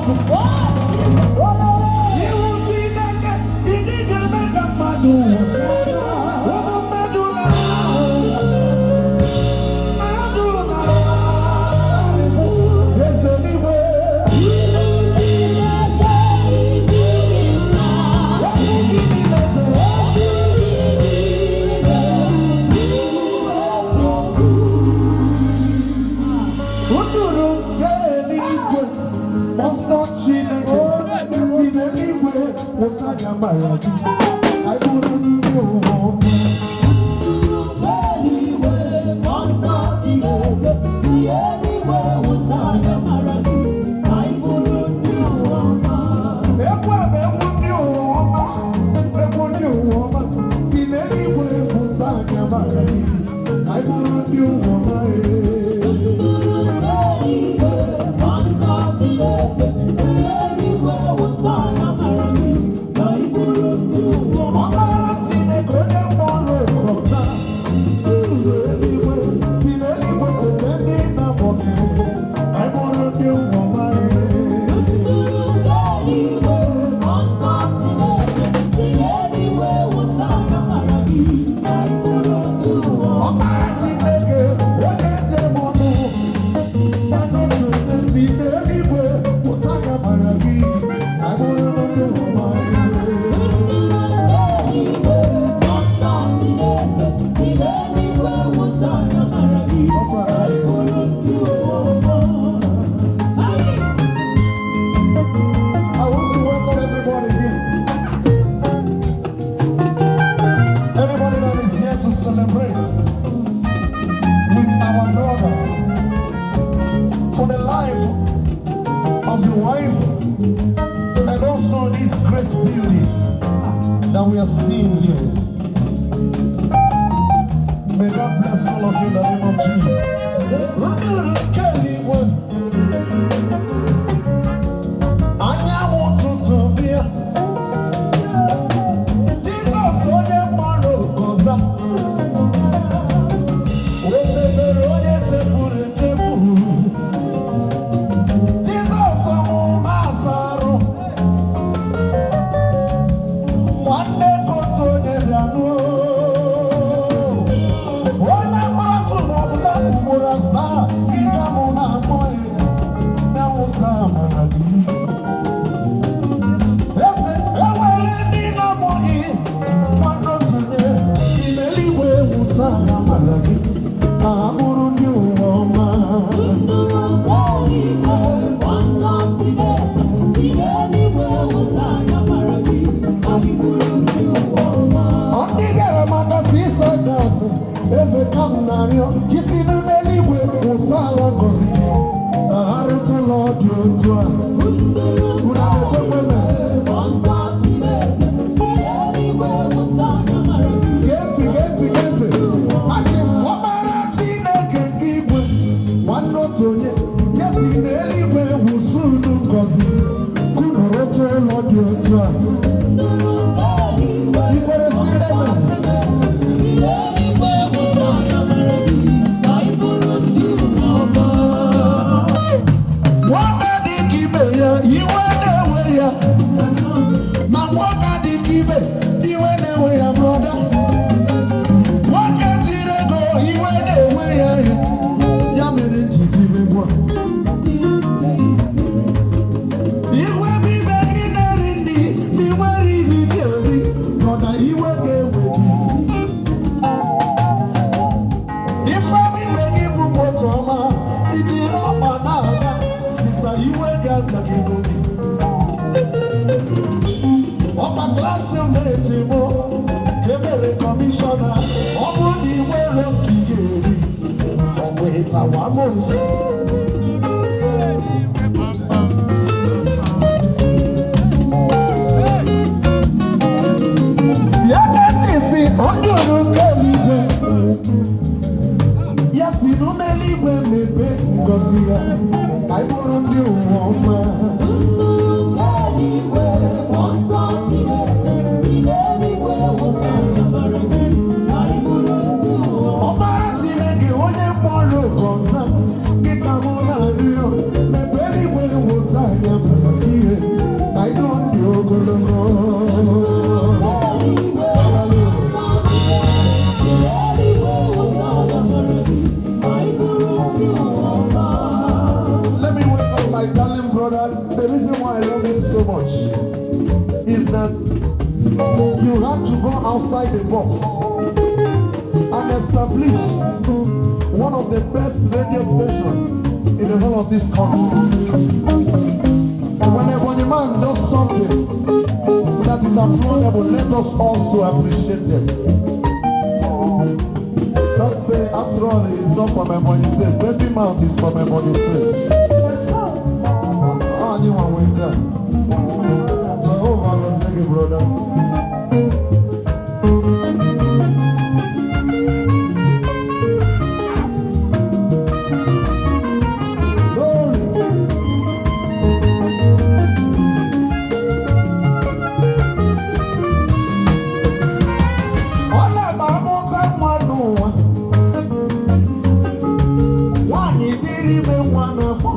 Ọkụ. Iwu Chineke, ịdị ga-eme ka mmadụ ụmụ mmadụ na mmadụ na eze n'igwe. Okwu gị niile eze. Nduru nke eluigwe, nsọ Chineke si n'eluigwe wụsa ya mara gị. Anyị bụrụ ndị ụwa ọma. Eluigwe, nsọ Chineke si eluigwe wụsa ya mara gị, anyị bụrụ ndị ụwa ọma. Egwu a bụ egwu ndị ụwa ọma. Egwu ndị ụwa ọma si n'eluigwe wụsa ya mara gị. Anyị bụrụ ndị ụwa ọma, ee. Eluigwe, nsọ Chineke si eluigwe wụsa ya mara gị, anyị bụrụ ndị ụwa ọma. Ọkpara Chineke onye mkpọrọ ọza uru eluigwe si n'eluigwe cheta ndị na-akpọ gị. Anyị bụrụ ndị ụwa ọma, ee. Eluigwe, nsọ Chineke si eluigwe wụsa ya mara gị, anyị bụrụ ndị ụwa ọma. Ọkpara Chineke onye njem ọnụ mmanụ otu si n'eluigwe wụsa ya mara gị. Anyị bụrụ ndị ụwa ọma, ee. Eluigwe, nsọ Chineke si n'eluigwe wụsa ya mara gị, anyị bụrụ ndị ụwa ọma. I want to welcome everybody here. Everybody that is here to celebrate with our brother for the life of the wife and also this great building that we are seeing here. May God bless all of you in the name of Jesus. Nduru nke eluigwe, anyanwụ ụtụtụ bịa. Jizọs onye mmadụ gọza o chetara onye chefuru echefu. Jizọs ọmụma asarụ nwanne ka otu onye bịa nụọ onye mkpọrọtụ maọbụta ugboro asaa ịka mụ na-akpọ ya ya wụsa amara gị. Eze enwere ndị na-akpọ gị nwanne otu onye si n'eluigwe wụsa amara gị ka ha bụrụ ndị ụwa ọma. Eluigwe, nsọ Chineke si n'eluigwe wụsa ya mara gị, anyị bụrụ ndị ụwa ọma. Ndị bịara maka sisa gasị eze ka m na-arịọ ka isi n'eluigwe wụsa ala ngọzi gị ka ha rụtụ ụlọ dị otu a. Unu na-ekwekwe na Nsọ Chineke si n'eluigwe wụsa ya mara gị. Gee ntị, gee ntị, gee ntị. Asị m, ọkpara Chineke nke igwe nwanne otu onye ya si n'eluigwe wụsa unu ngọzi ka unu rụtụ ụlọ dị otu a. Eluigwe, Ikwere si eme. si n'eluigwe wụsa ya mara gị, anyị bụrụ ndị ụwa ọma. Nwoke dị ka ibe ya, iwe na-ewe ya, ma nwoke dị ka ibe, iwe na-ewe ya. Brother, nwoke jiri ego, iwe na-ewe ya. Ya mere m ji tiri egwu a. Iwe bụ ibe gị na-eri nri ma ị nwere ihe ị ga-eri. Brother, iwe ga-ewe gị. Ife bụ ibe gị bụ moto ọma ijiri ọkpa na-aga. Sister, iwe ga-abịa gị n'obi. Ọkpa classmate mụ ka emere commissioner. Ọ bụrụ na ị nwere nke ị ga-eri, ọ bụ ịtawa m nso. Ya ka ntị si ndụrụ nke eluigwe ya si n'eluigwe mepee ngọzi ya ka anyị bụrụ ndị ụwa ọma. Eluigwe, nsọ Chineke si n'eluigwe wụsa ya mara gị, anyị bụrụ ndị ụwa ọma. Ọkpara Chineke onye mkpọrọ gọza gị ka mụ. reason why I love it so much is that you have to go outside the box and establish one of the best radio stations in the whole of this country. When a Ebonyi man does something that is applaudable, let us also appreciate them. Don't say, after all, it is not from Ebonyi State. Baby Mouth is from Ebonyi State. Oh, you want with that? Jehovah will say, brother. Glory. Ọ na-agba amụta nwa n'ụwa, nwaanyị dịrị ime nwa n'afọ,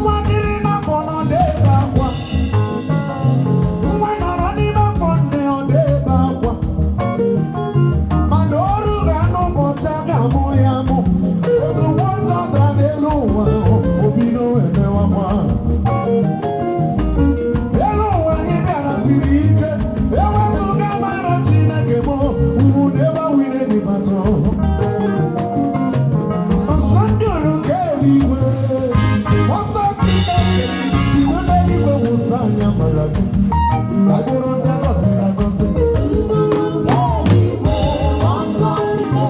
nwa dịrị n'afọ na ọ na-ebe akwa, nwa nọrọ n'ime afọ nne ọ na-ebe akwa, mana o ruru n'ụbọchị a ga-amụ ya amụ, ozugbo ọzọ dara n'elu ụwa, o bido emewakwa. Elu ụwa anyị bịara siri ike, ewezụga mara Chineke m, ugwu n'ebe wire dịbata. Nsọ ndụrụ nke eluigwe, nsọ Chineke, siwe n'eluigwe wụsa anya mara gị. Ka bụrụ ndị a gọziri agọzi. Mmanụ nke eluigwe, nsọ Chineke,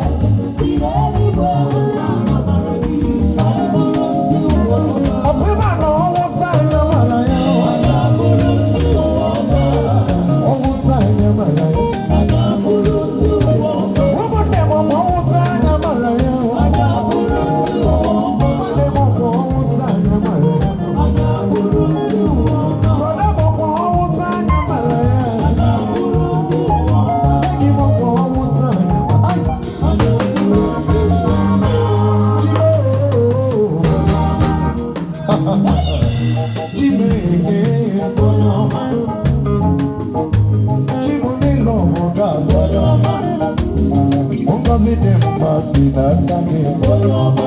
si n'eluigwe wụsa amara gị, ka anyị bụrụ ndị ụwa ọma. Ọkwa ịma na ọ wụsa anya mara ya, Anyị abụrụ ndị ụwa ọma. ọ wụsa anya mara ya. Anyị abụrụ ndị ụwa ọma. Ụmụnne m, ọ wụsa anya mara ya. Anyị abụrụ ndị ụwa ọma. Nwanne m, ọ wụsa anya mara ya. Anyị abụrụ ndị ụwa ọma. Brother m, ọ wụsa anya mara ya. Anyị abụrụ ndị ụwa ọma. Enyi m, ọ wụsa anya mara ya. Anyị abụrụ ndị ụwa ọma. Chime, Chime, onye ọma. Chimu niile ọ ga-asa ya. Ngọzi dị mkpa si n'aka gị. Onye ọma.